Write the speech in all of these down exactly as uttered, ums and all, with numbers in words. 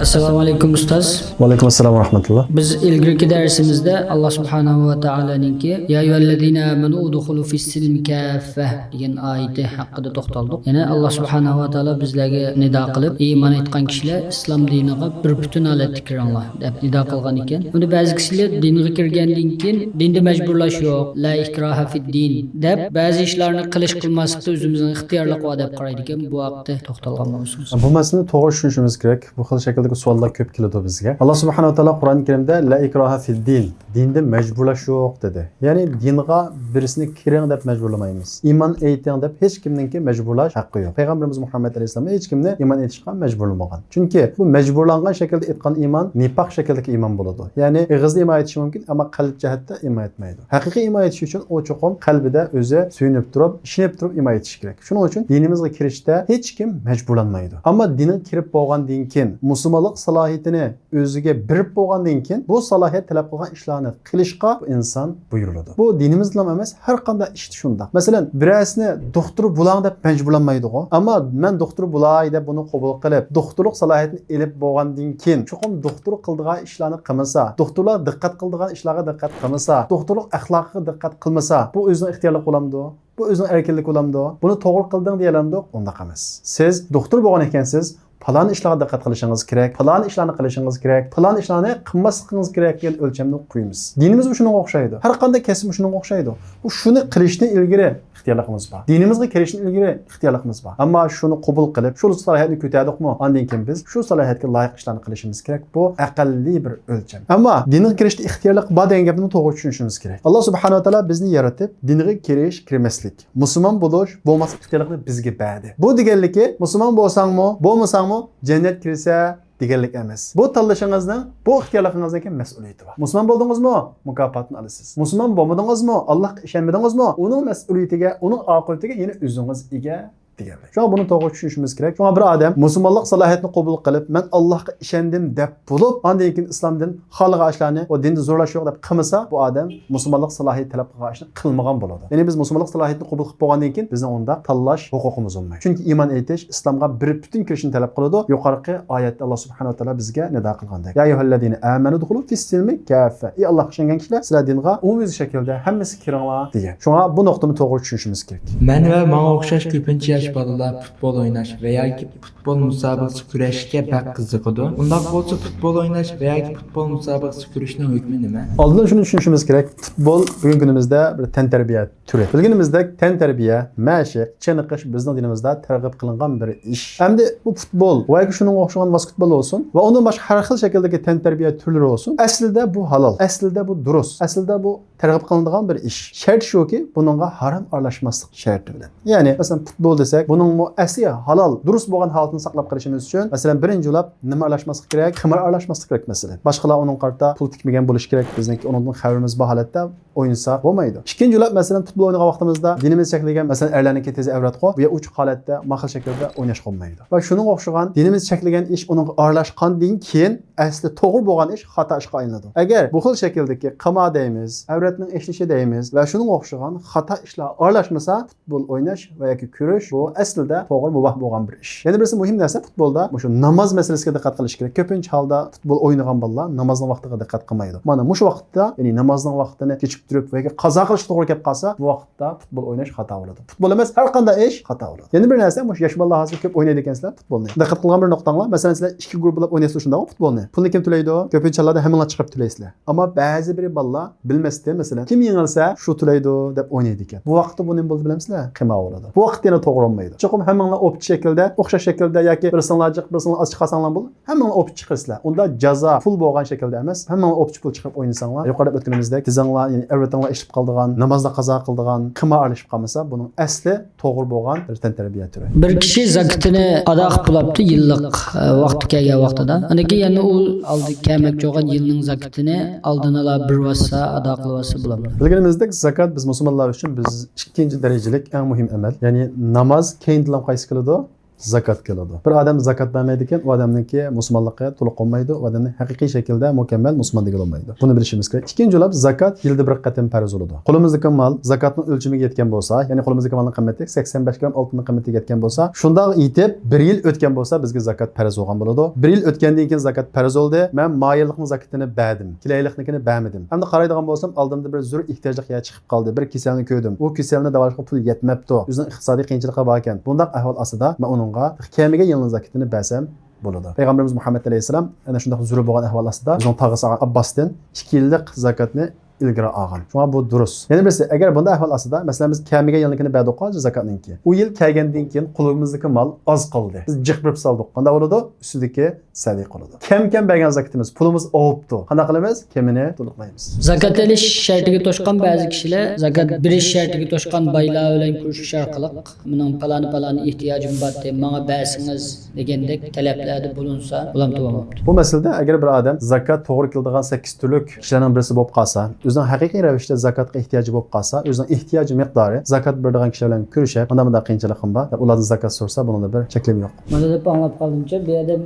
ئەسسالامۇ ئەلەيكۇم ئۇستاز. ۋەئەلەيكۇم ئەسسالام ۋە رەھمەتۇللا. بىز ئىلگىرىكى دەرسىمىزدە ئاللا سۇبھانەھۇ ۋە تائالانىڭكى يا ئەييۇھەللەزىنە ئامەنۇ ئۇدخۇلۇ فىسسىلمى كاففە دېگەن ئايىتى ھەققىدە توختالدۇق. يەنە ئاللا سۇبھانەھۇ ۋە تائالا بىزلەرگە نىدا قىلىپ، ئىمان ئېيتقان كىشىلەر ئىسلام دىنىغا بىر پۈتۈن ھالەتتە كىرىڭلار دەپ نىدا قىلغان ئىكەن. ئەمدى بەزى كىشىلەر دىنغا كىرگەندىن كېيىن دىندا مەجبۇرلاش يوق، لا ئىكراھە فىددىن دەپ، بەزى ئىشلارنى قىلىش قىلماسلىقتا ئۆزىمىزنىڭ ئىختىيارلىقى بار دەپ قارايدىكەن. بۇ ھەقتە توختالغان بولسىڭىز. بۇ مەسىلىنى توغرا چۈشىنىشىمىز كېرەك. بۇ خىل شەكىلدىكى سوئاللار كۆپ كېلىدۇ بىزگە. ئاللا سۇبھانەھۇ ۋە تائالا قۇرئان كەرىمدە لا ئىكراھە فىددىن، دىندا مەجبۇرلاش يوق دېدى. يەنى دىنغا بىرسىنى كىرىڭ دەپ مەجبۇرلىمايمىز. ئىمان ئېيتىڭ دەپ ھېچكىمنىڭكى مەجبۇرلاش ھەققى يوق. پەيغەمبىرىمىز مۇھەممەد ئەلەيھىسسالام ھېچكىمنى ئىمان ئېيتىشقا مەجبۇرلىمىغان. چۈنكى بۇ مەجبۇرلانغان شەكىلدە ئېيتقان ئىمان نىپاق شەكلىدىكى ئىمان بولىدۇ. يەنى ئېغىزدا ئىمان ئېيتىشى مۇمكىن، ئەمما قەلب جەھەتتە ئىمان ئېيتمايدۇ. ھەقىقىي ئىمان ئېيتىش ئۈچۈن ئۇ چوقۇم قەلبىدە ئۆزى سۆيۈنۈپ تۇرۇپ، ئىشىنىپ تۇرۇپ ئىمان ئېيتىشى كېرەك. شۇنىڭ ئۈچۈن دىنىمىزغا كىرىشتە ھېچكىم مەجبۇرلانمايدۇ. ئەمما دىنغا كىرىپ بولغاندىن كېيىن، مۇسۇلمانلىق سالاھىيىتىنى ئۆزىگە بېرىپ بولغاندىن كېيىن، بۇ سالاھىيەت تەلەپ قىلغان ئىشلارنى قىلىشقا بۇ ئىنسان بۇيرۇلىدۇ. بۇ دىنىمىزدىلا ئەمەس، ھەر قانداق ئىشتا شۇنداق. مەسىلەن، بىرەرسىنى دوختۇر بولاڭ دەپ مەجبۇرلانمايدىغۇ. ئەمما مەن دوختۇر بولاي دەپ بۇنى قوبۇل قىلىپ، دوختۇرلۇق سالاھىيىتىنى ئېلىپ بولغاندىن كېيىن، چوقۇم دوختۇر قىلىدىغان ئىشلارنى قىلمىسا، دوختۇرلار دىققەت قىلىدىغان ئىشلارغا دىققەت قىلمىسا، دوختۇرلۇق ئەخلاقىغا دىققەت قىلمىسا، بۇ ئۆزىنىڭ ئىختىيارلىقى بولامدۇ؟ بۇ ئۆزىنىڭ ئەركىنلىكى بولامدۇ؟ بۇنى توغرا قىلدىڭ دېيەلەمدۇق؟ ئۇنداق ئەمەس. سىز دوختۇر بولغان ئىكەنسىز، پالان ئىشلارغا دىققەت قىلىشىڭىز كېرەك، پالان ئىشلارنى قىلىشىڭىز كېرەك، پالان ئىشلارنى قىلماسلىقىڭىز كېرەك دېگەن ئۆلچەمنى قويىمىز. دىنىمىزمۇ شۇنىڭغا ئوخشايدۇ. ھەر قانداق كەسىپمۇ شۇنىڭغا ئوخشايدۇ. بۇ شۇنى قىلىشتىن ئىلگىرى ئىختىيارلىقىمىز بار. دىنىمىزغا كىرىشتىن ئىلگىرى ئىختىيارلىقىمىز بار. ئەمما شۇنى قوبۇل قىلىپ، شۇ سالاھىيەتنى كۆتەردۇقمۇ، ئاندىن كېيىن بىز شۇ سالاھىيەتكە لايىق ئىشلارنى قىلىشىمىز كېرەك. بۇ ئەقەللىي بىر ئۆلچەم. ئەمما دىنغا كىرىشتە ئىختىيارلىق بار دېگەن گەپنى توغرا چۈشىنىشىمىز كېرەك. ئاللا سۇبھانەھۇ ۋە تائالا بىزنى يارىتىپ، دىنغا كىرىش، كىرمەسلىك، مۇسۇلمان بولۇش، بولماسلىق ئىختىيارلىقىنى بىزگە بەردى. بۇ دېگەنلىكى، مۇسۇلمان بولساڭمۇ، بولمىساڭمۇ، جەننەتكە كىرىسەن دېگەنلىك ئەمەس. بۇ تاللىشىڭىزنىڭ، بۇ ئىختىيارلىقىڭىزنىڭكى مەسئۇلىيىتى بار. مۇسۇلمان بولدىڭىزمۇ، مۇكاپاتىنى ئالىسىز. مۇسۇلمان بولمىدىڭىزمۇ، ئاللاھقا ئىشەنمىدىڭىزمۇ، ئۇنىڭ مەسئۇلىيىتىگە، ئۇنىڭ ئاقىۋىتىگە يەنە ئۆزىڭىز ئىگە دېگەنلىك. شۇڭا بۇنى توغرا چۈشىنىشىمىز كېرەك. شۇڭا بىر ئادەم مۇسۇلمانلىق سالاھىيىتىنى قوبۇل قىلىپ، مەن ئاللاھقا ئىشەندىم دەپ بولۇپ، ئاندىن كېيىن ئىسلامدىن خالىغان ئىشلارنى، ئۇ دىندا زورلاش يوق دەپ قىلمىسا، بۇ ئادەم مۇسۇلمانلىق سالاھىيىتى تەلەپ قىلغان ئىشنى قىلمىغان بولىدۇ. يەنى بىز مۇسۇلمانلىق سالاھىيىتىنى قوبۇل قىلىپ بولغاندىن كېيىن بىزنىڭ ئۇنداق تاللاش ھوقۇقىمىز بولمايدۇ. چۈنكى ئىمان ئېيتىش ئىسلامغا بىر پۈتۈن كىرىشنى تەلەپ قىلىدۇ. يۇقىرىقى ئايەتتە ئاللا سۇبھانەھۇ ۋە تائالا بىزگە نىدا قىلغاندەك، يا ئەييۇھەللەزىنە ئامەنۇ ئۇدخۇلۇ فىسسىلمى كاففە. ئى ئاللاھقا ئىشەنگەن كىشىلەر، سىلەر دىنغا ئومۇميۈزلۈك شەكىلدە ھەممىسى كىرىڭلار دېگەن. شۇڭا بۇ نۇقتىنى توغرا چۈشىنىشىمىز كېرەك. مەن ۋە ماڭا ئوخشاش كۆپىنچە ياش بالىلار پۇتبول ئويناش ۋە ياكى پۇتبول مۇسابىقىسى كۈرەشكە بەك قىزىقىدۇ. ئۇنداق بولسا پۇتبول ئويناش ۋە ياكى پۇتبول مۇسابىقىسى كۈرىشىنىڭ ھۆكمى نېمە؟ ئالدىن شۇنى چۈشىنىشىمىز كېرەك، پۇتبول بۈگۈنكى كۈنىمىزدە بىر تەنتەربىيە تۈرى. بىلگىنىمىزدەك، تەنتەربىيە، مەشىق، چېنىقىش بىزنىڭ دىنىمىزدا تەرغىب قىلىنغان بىر ئىش. ئەمدى بۇ پۇتبول ۋە ياكى شۇنىڭغا ئوخشىغان ۋاسكېتبول بولسۇن ۋە ئۇندىن باشقا ھەر خىل شەكىلدىكى تەنتەربىيە تۈرلىرى بولسۇن، ئەسلىدە بۇ ھالال، ئەسلىدە بۇ دۇرۇس، ئەسلىدە بۇ تەرغىب قىلىنىدىغان بىر ئىش. شەرت شۇكى، بۇنىڭغا ھارام ئارىلاشماسلىق شەرتى بىلەن. يەنى، مەسىلەن، پۇتبول دېسەك، بۇنىڭمۇ ئەسلى ھالال، دۇرۇس بولغان ھالىتىنى ساقلاپ قېلىشىمىز ئۈچۈن، مەسىلەن، بىرىنچى بولۇپ نېمە ئارىلاشماسلىق كېرەك؟ خىمار ئارىلاشماسلىق كېرەك، مەسىلەن. باشقىلار ئۇنىڭغا قارىتا پۇل تىكمىگەن بولۇشى كېرەك، بىزنىڭكى ئۇنىڭدىن خەۋىرىمىز بار ھالەتتە ئوينىساق بولمايدۇ. ئىككىنچى بولۇپ، مەسىلەن، پۇتبول ئوينىغان ۋاقتىمىزدا دىنىمىز چەكلىگەن، مەسىلەن، ئەرلەرنىڭكى تىزى ئەۋرەتقۇ، بۇ يەر ئوچۇق ھالەتتە، ما خىل شەكىلدە ئويناشقا بولمايدۇ. ۋە شۇنىڭغا ئوخشىغان دىنىمىز چەكلىگەن ئىش ئۇنىڭغا ئارىلاشقاندىن كېيىن، ئەسلى توغرا بولغان ئىش خاتا ئىشقا ئايلىنىدۇ. ئەگەر بۇ خىل شەكىلدىكى قىمار دەيمىز، ئەۋرەتنىڭ ئېچىلىشى دەيمىز ۋە شۇنىڭغا ئوخشىغان خاتا ئىشلار ئارىلاشمىسا، پۇتبول ئويناش ۋە ياكى كۈرەش بۇ ئەسلىدە توغرا، مۇباھ بولغان بىر ئىش. يەنە بىرسى مۇھىم نەرسە، پۇتبولدا مۇشۇ ناماز مەسىلىسىگە دىققەت قىلىش كېرەك. كۆپىنچە ھالدا پۇتبول ئوينىغان بالىلار نامازنىڭ ۋاقتىغا دىققەت قىلمايدۇ. مانا مۇشۇ ۋاقىتتا، يەنى نامازنىڭ ۋاقتىنى كېچىكتۈرۈپ ۋە ياكى قازا قىلىشقا توغرا كېلىپ قالسا، بۇ ۋاقىتتا پۇتبول ئويناش خاتا بولىدۇ. پۇتبول ئەمەس، ھەر قانداق ئىش خاتا بولىدۇ. يەنە بىر نەرسە، مۇشۇ ياش بالىلار ھازىر كۆپ ئوينايدىكەنسىلەر پۇتبولنى. دىققەت قىلغان بىر نۇقتاڭلار، مەسىلەن، سىلەر ئىككى گۇرۇپپا بولۇپ ئوينايسىلەر شۇنداقمۇ پۇتبولنى؟ پۇلنى كىم تۆلەيدۇ؟ كۆپىنچە ھاللاردا ھەممىڭلار چىقىپ تۆلەيسىلەر. ئەمما بەزى بىر بالىلار بىلمەستىن، مەسىلەن، كىم يېڭىلسە، شۇ تۆلەيدۇ دەپ ئوينايدىكەن. بۇ ۋاقىتتا بۇ نېمە بولىدۇ بىلەمسىلەر؟ قىمار بولىدۇ. بۇ ۋاقىتتا يەنە توغرا بولمايدۇ. چوقۇم ھەممىڭلار ئوپچە شەكىلدە، ئوخشاش شەكىلدە ياكى بىرسىڭلار جىق، بىرسىڭلار ئاز چىقارساڭلار بولىدۇ. ھەممىڭلار ئوپچە چىقىرىسىلەر. ئۇندا جازا پۇل بولغان شەكىلدە ئەمەس، ھەممىڭلار ئوپچە پۇل چىقىرىپ ئوينىساڭلار، يۇقىرىدا ئۆتكىنىمىزدەك تىزىڭلار، يەنى ئەۋرىتىڭلار ئېچىلىپ قالىدىغان، نامازلار قازا قىلىدىغان، قىمار ئارىلىشىپ قالمىسا، بۇنىڭ ئەسلى توغرا بولغان بىر تەنتەربىيە تۈرى. بىر كىشى زاكىتىنى ئادا قىلىپ بولاپتۇ يىللىق، ئە، ۋاقتى كەلگەن ۋاقتىدا. ئاندىن كېيىن يەنە ئۇ ئالدى كەلمەكچى بولغان يىلنىڭ زاكىتىنى ئالدىنلا بېرىۋاتسا ئادا قىلىۋاتسا بولامدۇ؟ بىلگىنىمىزدەك، زاكات بىز مۇسۇلمانلار ئۈچۈن بىز ئىككىنچى دەرىجىلىك ئەڭ مۇھىم ئەمەل. يەنى ناماز كەينىدىلا قايسى كېلىدۇ؟ زاكات كېلىدۇ. بىر ئادەم زاكات بەرمەيدىكەن، ئۇ ئادەمنىڭكى مۇسۇلمانلىقى تولۇق بولمايدۇ، ئۇ ئادەمنى ھەقىقىي شەكىلدە مۇكەممەل مۇسۇلمان دېگىلى بولمايدۇ. بۇنى بىلىشىمىز كېرەك. ئىككىنچى بولۇپ، زاكات يىلدا بىر قېتىم پەرز بولىدۇ. قولىمىزدىكى مال زاكاتنىڭ ئۆلچىمىگە يەتكەن بولسا، يەنى قولىمىزدىكى مالنىڭ قىممىتى سەكسەن بەش گرام ئالتۇننىڭ قىممىتىگە يەتكەن بولسا، شۇنداق ئېيتىپ، بىر يىل ئۆتكەن بولسا، بىزگە زاكات پەرز بولغان بولىدۇ. بىر يىل ئۆتكەندىن كېيىن زاكات پەرز بولدى، مەن ما يىللىقنىڭ زاكىتىنى بەردىم، كېلەيلىقنىڭكىنى بەرمىدىم. ئەمدى قارايدىغان بولسام، ئالدىمدا بىر زور ئېھتىياجلىق يەر چىقىپ قالدى، بىر كېسەلنى كۆردۈم، ئۇ كېسەلنى داۋالاشقا پۇل يەتمەپتۇ، ئۆزىنىڭ ئىقتىسادىي قىيىنچىلىقى باركەن، بۇنداق ئەھۋال ئاستىدا مەن ئۇنىڭغا كەلمىگەن يىلنىڭ زاكىتىنى بەرسەم بولىدۇ. پەيغەمبىرىمىز مۇھەممەد ئەلەيھىسسالام ئەنە شۇنداق زۆرۈر بولغان ئەھۋال ئاستىدا ئۆزىنىڭ تاغىسى ئابباستىن ئىككى يىللىق زاكاتنى ئىلگىرى ئالغان. شۇڭا بۇ دۇرۇس. يەنە بىرسى، ئەگەر بۇنداق ئەھۋال ئاستىدا، مەسىلەن، بىز كەلمىگەن يىلنىڭكىنى بەردۇق زاكاتنىڭكى. ئۇ يىل كەلگەندىن كېيىن قولىمىزدىكى مال ئاز قالدى. بىز جىق بېرىپ سالدۇق. قانداق بولىدۇ؟ ئۈستىدىكى سەدىقە بولىدۇ. كەم-كەم بەرگەن زاكىتىمىز، پۇلىمىز ئاۋۇپتۇ. قانداق قىلىمىز؟ كېمىنى تولۇقلايمىز. زاكات ئېلىش شەرتىگە توشقان بەزى كىشىلەر زاكات بېرىش شەرتىگە توشقان بايلار بىلەن كۆرۈشۈش ئارقىلىق، مېنىڭ پالانى پالانى ئېھتىياجىم بارتى، ماڭا بەرسىڭىز دېگەندەك تەلەپلەردە بولۇنسا، بۇلام تۇرۇۋالماپتۇ. بۇ مەسىلىدە ئەگەر بىر ئادەم زاكات توغرا كېلىدىغان سەككىز تۈرلۈك كىشىلەرنىڭ بىرسى بولۇپ قالسا، ئۆزىنىڭ ھەقىقىي رەۋىشتە زاكاتقا ئېھتىياجى بولۇپ قالسا، ئۆزىنىڭ ئېھتىياجى مىقدارى زاكات بېرىدىغان كىشىلەر بىلەن كۆرۈشۈپ، مانا بۇنداق قىيىنچىلىقىم بار دەپ ئۇلاردىن زاكات سورىسا، بۇنىڭدا بىر چەكلىمە يوق. مانا دەپ ئاڭلاپ قالدىمچە، بۇ ئادەم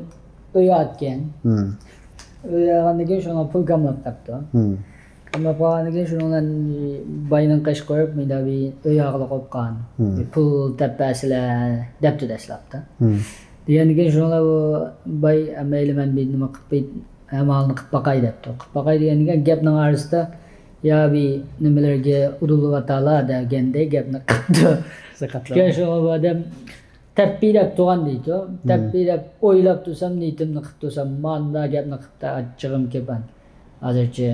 ئۆي ئالغان. ھىم. ئۆي ئالغاندىن كېيىن شۇنىڭغا پۇل كاملاپ قاپتۇ. ھىم. كاملاپ قالغاندىن كېيىن شۇنىڭ بىلەن باينىڭ قېشىغا قويۇپ، مۇنداق بىر ئۆي ئالغىلى قوپقان. ھىم. بىر پۇل تېپىپ بەرسىلە دەپتۇ دەسلەپتە. ھىم. دېگەندىن كېيىن شۇنىڭغا بۇ باي، مەيلى، مەن بىر نېمە قىلىپ، ھەممە ھالنى قىلىپ باقاي دەپتۇ. قىلىپ باقاي دېگەندىن كېيىن گەپنىڭ ئارىسىدا، يا بىر نېمىلەرگە ئۇدۇللىۋاتالا دېگەندەك گەپنى قىپتۇ. زاكاتلار. كېيىن شۇ ئادەم تەپپى دەپ تۇرغان دەيدۇ. مم. تەپپى دەپ ئويلاپ تۇرسام، نىيىتىمنى قىلىپ تۇرسام، مانداق گەپنى قىپتۇ، ئاچچىقىم كېلىپ، ھازىرچە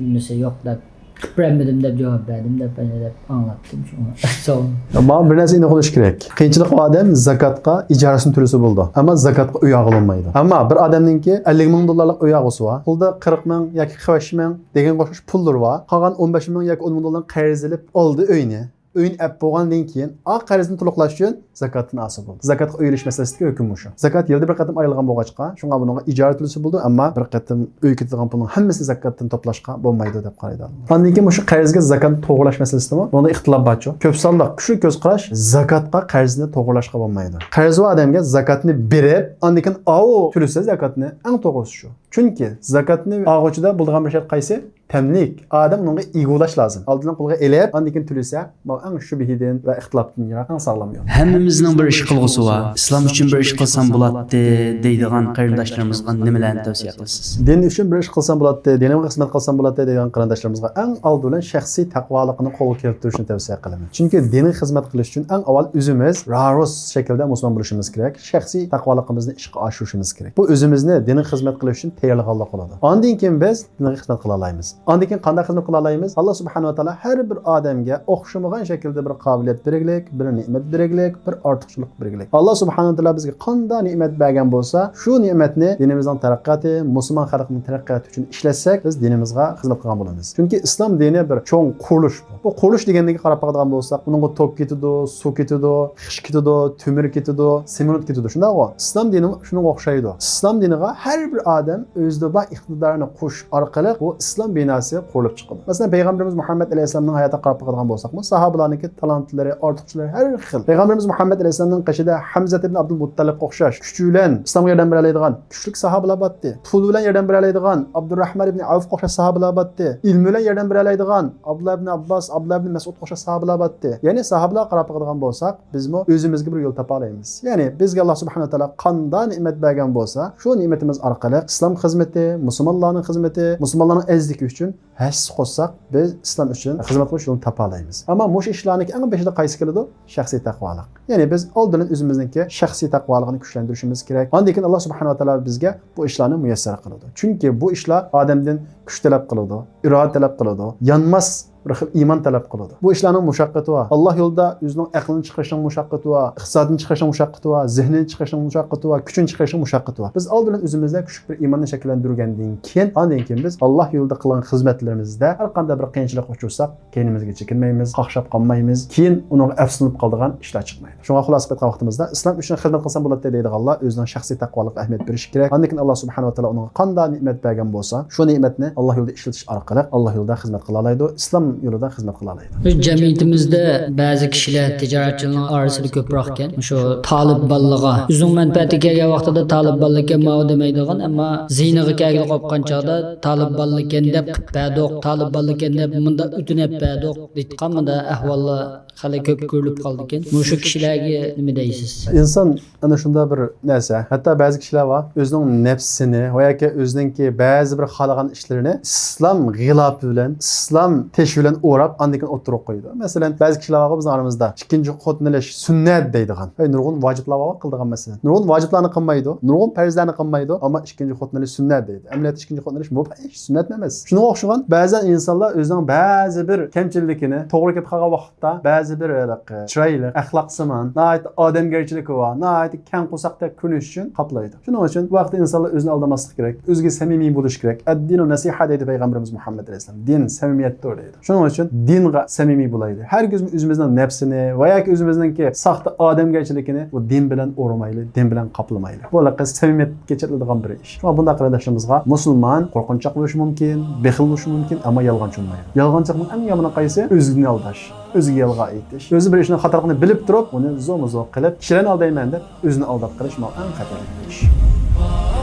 نېمىسى يوق دەپ، قىلىپ بېرەلمىدىم دەپ جاۋاب بەردىم دەپ، ئەنە دەپ ئاڭلاتتىم شۇڭا. ساڭا. ماڭا بىر نەرسە ئېنىق بولۇشى كېرەك. قىيىنچىلىق بار ئادەم زاكاتقا ئىجارىسىنى تۆلىسە بولىدۇ. ئەمما زاكاتقا ئۆي ئالغىلى بولمايدۇ. ئەمما بىر ئادەمنىڭكى ئەللىك مىڭ دوللارلىق ئۆي ئالغۇسى بار. قولىدا قىرىق مىڭ ياكى قىرىق بەش مىڭ دېگەنگە ئوخشاش پۇللىرى بار. قالغان ئون بەش مىڭ ياكى ئون مىڭ دوللارنى قەرز ئېلىپ ئالدى ئۆينى. ئۆينى ئەپ بولغاندىن كېيىن، ئا قەرزنى تولۇقلاش ئۈچۈن زاكاتتىن ئالسا بولىدۇ. زاكاتقا ئۆي ئېلىش مەسىلىسىدىكى ھۆكۈم مۇشۇ. زاكات يىلدا بىر قېتىم ئايرىلغان بولغاچقا، شۇڭا بۇنىڭغا ئىجارە تۆلىسە بولىدۇ، ئەمما بىر قېتىم ئۆيگە كېتىدىغان پۇلنىڭ ھەممىسىنى زاكاتتىن توپلاشقا بولمايدۇ دەپ قارايدۇ. ئاندىن كېيىن مۇشۇ قەرزگە زاكاتنى توغرىلاش مەسىلىسىدىمۇ بۇنىڭدا ئىختىلاپ بارچۇ. كۆپ سانلىق كۈچلۈك كۆز قاراش زاكاتقا قەرزنى توغرىلاشقا بولمايدۇ. قەرزى بار ئادەمگە زاكاتنى بېرىپ، ئاندىن كېيىن ئاۋۇ تۆلىسە زاكاتنى، ئەڭ توغرىسى شۇ. چۈنكى زاكاتنى ئالغۇچىدا بولىدىغان بىر شەرت قايسى؟ تەملىك. ئادەم ئۇنىڭغا ئىگە بولاش لازىم. ئالدىن قولغا ئېلىپ، ئاندىن كېيىن تۆلىسە، بۇ ئەڭ شۈبھىدىن ۋە ئىختىلاپتىن يىراق، ئەڭ ساغلام يول. ھەممىمىزنىڭ بىر ئىش قىلغۇسى بار. ئىسلام ئۈچۈن بىر ئىش قىلسام بولاتتى دەيدىغان قېرىنداشلىرىمىزغا نېمىلەرنى تەۋسىيە قىلىسىز؟ دىن ئۈچۈن بىر ئىش قىلسام بولاتتى، دىنىمغا خىزمەت قىلسام بولاتتى دەيدىغان قېرىنداشلىرىمىزغا ئەڭ ئالدى بىلەن شەخسىي تەقۋالىقنى قولغا كەلتۈرۈشنى تەۋسىيە قىلىمەن. چۈنكى دىنغا خىزمەت قىلىش ئۈچۈن ئەڭ ئاۋۋال ئۆزىمىز رارۇس شەكىلدە مۇسۇلمان بولۇشىمىز كېرەك. شەخسىي تەقۋالىقىمىزنى ئىشقا ئاشۇرۇشىمىز كېرەك. بۇ ئۆزىمىزنى دىنغا خىزمەت قىلىش ئۈچۈن تەييارلىغانلىق بولىدۇ. ئاندىن كېيىن بىز دىنغا خىزمەت قىلالايمىز. ئاندىن كېيىن قانداق خىزمەت قىلالايمىز؟ ئاللا سۇبھانەھۇ ۋە تائالا ھەر بىر ئادەمگە ئوخشىمىغان شەكىلدە بىر قابىلىيەت بېرىگلىك، بىر نېمەت بېرىگلىك، بىر ئارتۇقچىلىق بېرىگلىك. ئاللا سۇبھانەھۇ ۋە تائالا بىزگە قانداق نېمەت بەرگەن بولسا، شۇ نېمەتنى دىنىمىزنىڭ تەرەققىياتى، مۇسۇلمان خەلقىنىڭ تەرەققىياتى ئۈچۈن ئىشلەتسەك، بىز دىنىمىزغا خىزمەت قىلغان بولىمىز. چۈنكى ئىسلام دىنى بىر چوڭ قۇرۇلۇش بۇ. بۇ قۇرۇلۇش دېگەنلىككە قاراپ باقىدىغان بولساق، بۇنىڭغا توك كېتىدۇ، سۇ كېتىدۇ، خىش كېتىدۇ، تۆمۈر كېتىدۇ، سېمونت كېتىدۇ. شۇنداقغۇ؟ ئىسلام دىنى شۇنىڭغا ئوخشايدۇ. ئىسلام دىنىغا ھەر بىر ئادەم ئۆزىدە بار ئىقتىدارنى قوشۇش ئارقىلىق بۇ ئىسلام بىناسى قۇرۇلۇپ چىقىدۇ. مەسىلەن، پەيغەمبىرىمىز مۇھەممەد ئەلەيھىسسالامنىڭ ھاياتىغا قاراپ باقىدىغان بولساقمۇ، ساھابىلارنىڭكى تالانتلىرى، ئارتۇقچىلىرى ھەر خىل. پەيغەمبىرىمىز مۇھەممەد ئەلەيھىسسالامنىڭ قېشىدا ھەمزە ئىبن ئابدۇل مۇتتەلىبقا ئوخشاش كۈچى بىلەن ئىسلامغا ياردەم بېرەلەيدىغان كۈچلۈك ساھابىلار بارتتى. پۇل بىلەن ياردەم بېرەلەيدىغان ئابدۇرراھمان ئىبن ئەۋفقا ئوخشاش ساھابىلار بارتتى. ئىلمى بىلەن ياردەم بېرەلەيدىغان ئابدۇللا ئىبن ئابباس، ئابدۇللا ئىبن مەسئۇدقا ئوخشاش ساھابىلار بارتتى. يەنى ساھابىلارغا قاراپ باقىدىغان بولساق، بىزمۇ ئۆزىمىزگە بىر يول تاپالايمىز. يەنى بىزگە ئاللا سۇبھانەھۇ ۋە تائالا قانداق نېمەت بەرگەن بولسا، شۇ نېمىتىمىز ئارقىلىق ئىسلام خىزمىتى، مۇسۇلمانلارنىڭ خىزمىتى، مۇسۇلمانلارنىڭ ئەزىزلىكى ئۈچۈن ھەسسە قوشساق، بىز ئىسلام ئۈچۈن خىزمەت قىلىش يولىنى تاپالايمىز. ئەمما مۇشۇ ئىشلارنىڭكى ئەڭ بېشىدا قايسى كېلىدۇ؟ شەخسىي تەقۋالىق. يەنى بىز ئالدىن ئۆزىمىزنىڭكى شەخسىي تەقۋالىقىنى كۈچلەندۈرۈشىمىز كېرەك. ئاندىن كېيىن ئاللا سۇبھانەھۇ ۋە تائالا بىزگە بۇ ئىشلارنى مۇيەسسەر قىلىدۇ. چۈنكى بۇ ئىشلار ئادەمدىن كۈچ تەلەپ قىلىدۇ، ئىرادە تەلەپ قىلىدۇ، يانماس بىر خىل ئىمان تەلەپ قىلىدۇ. بۇ ئىشلارنىڭ مۇشەققىتى بار. ئاللا يولىدا ئۆزىنىڭ ئەقلىنى چىقىرىشنىڭ مۇشەققىتى بار، ئىقتىسادىنى چىقىرىشنىڭ مۇشەققىتى بار، زېھنىنى چىقىرىشنىڭ مۇشەققىتى بار، كۈچىنى چىقىرىشنىڭ مۇشەققىتى بار. بىز ئالدى بىلەن ئۆزىمىزدە كۈچلۈك بىر ئىماننى شەكىللەندۈرگەندىن كېيىن، ئاندىن كېيىن بىز ئاللا يولىدا قىلغان خىزمەتلىرىمىزدە ھەر قانداق بىر قىيىنچىلىققا ئۇچرىساق، كەينىمىزگە چېكىنمەيمىز، قاقشاپ قالمايمىز، كېيىن ئۇنىڭغا ئەپسۇنۇپ قالىدىغان ئىشلار چىقمايدۇ. شۇڭا خۇلاسە قىلىۋاتقان ۋاقتىمىزدا، ئىسلام ئۈچۈن خىزمەت قىلسام بولاتتى دەيدىغانلار ئۆزىنىڭ شەخسىي تەقۋالىقىغا ئەھمىيەت بېرىشى كېرەك. ئاندىن كېيىن ئاللا سۇبھانەھۇ ۋە تائالا ئۇنىڭغا قانداق نېمەت بەرگەن بولسا، شۇ نېمەتنى ئاللا يولىدا ئىشلىتىش ئارقىلىق ئاللا يولىدا خىزمەت قىلالايدۇ. ئىسلام يولىدا خىزمەت قىلالايدۇ. بىز جەمئىيىتىمىزدە بەزى كىشىلەر تىجارەتچىلەرنىڭ ئارىسىدا كۆپرەك ئىكەن. شۇ تالىپ بالىلىغا ئۆزىنىڭ مەنپەئەتىگە كەلگەن ۋاقتىدا تالىپ بالىلىكەن ماۋۇ دېمەيدىغان، ئەمما زىيىنىغا كەلگىلى قوپقان چاغدا تالىپ بالىلىكەن دەپ قىپ بەردۇق، تالىپ بالىلىكەن دەپ مۇنداق ئۆتۈنەپ بەردۇق دەيدىغان مۇنداق ئەھۋاللار خېلى كۆپ كۆرۈلۈپ قالىدىكەن. مۇشۇ كىشىلەرگە نېمە دەيسىز؟ ئىنسان ئەنە شۇنداق بىر نەرسە. ھەتتا بەزى كىشىلەر بار، ئۆزىنىڭ نەپسىنى ۋە ياكى ئۆزىنىڭكى بەزى بىر خالىغان ئىشلىرىنى ئىسلام غىلاپى بىلەن، ئىسلام تېشى بىلەن ئوراپ، ئاندىن كېيىن ئوتتۇرىغا قويىدۇ. مەسىلەن، بەزى كىشىلەر بار بىزنىڭ ئارىمىزدا، ئىككىنچى خوتۇن ئېلىش سۈننەت دەيدىغان. ئەي، نۇرغۇن ۋاجىپلار بار قىلىدىغان مەسىلەن. نۇرغۇن ۋاجىپلارنى قىلمايدۇ، نۇرغۇن پەرزلەرنى قىلمايدۇ، ئەمما ئىككىنچى خوتۇن ئېلىش سۈننەت دەيدۇ. ئەمەلىيەتتە ئىككىنچى خوتۇن ئېلىش مۇباھ ئىش، سۈننەت ئەمەس. شۇنىڭغا ئوخشىغان بەزى ئىنسانلار ئۆزىنىڭ بەزى بىر كەمچىلىكىنى توغرا كېلىپ قالغان ۋاقىتتا، بەزى بىر ھېلىقى چىرايلىق، ئەخلاقسىمان، ناھايىتى ئادەمگەرچىلىكى بار، ناھايىتى كەڭ قورساقتەك كۆرۈنۈش ئۈچۈن قاپلايدۇ. شۇنىڭ ئۈچۈن بۇ ۋاقىتتا ئىنسانلار ئۆزىنى ئالدىماسلىق كېرەك، ئۆزىگە سەمىمىي بولۇش كېرەك. ئەددىنۇ نەسىھە دەيدۇ پەيغەمبىرىمىز مۇھەممەد ئەلەيھىسسالام. دىن سەمىمىيەتتۇر دەيدۇ. شۇنىڭ ئۈچۈن دىنغا سەمىمىي بولايلى. ھەرگىزمۇ ئۆزىمىزنىڭ نەپسىنى ۋە ياكى ئۆزىمىزنىڭكى ساختا ئادەمگەرچىلىكىنى بۇ دىن بىلەن ئورىمايلى، دىن بىلەن قاپلىمايلى. بۇ ھېلىقى سەمىمىيەتكە چېتىلىدىغان بىر ئىش. شۇڭا بۇنداق قېرىنداشلىرىمىزغا مۇسۇلمان قورقۇنچاق بولۇشى مۇمكىن، بېخىل بولۇشى مۇمكىن، ئەمما يالغانچى بولمايدۇ. يالغانچىلىقنىڭ ئەڭ يامىنى قايسى؟ ئۆزىنى ئالداش، ئۆزىگە يالغان ئېيتىش. ئۆزى بىر ئىشنىڭ خاتالىقىنى بىلىپ تۇرۇپ، ئۇنى زورمۇ زور قىلىپ، كىشىلەرنى ئالدايمەن دەپ ئۆزىنى ئالداپ قېلىش، مانا ئەڭ خەتەرلىك بىر ئىش.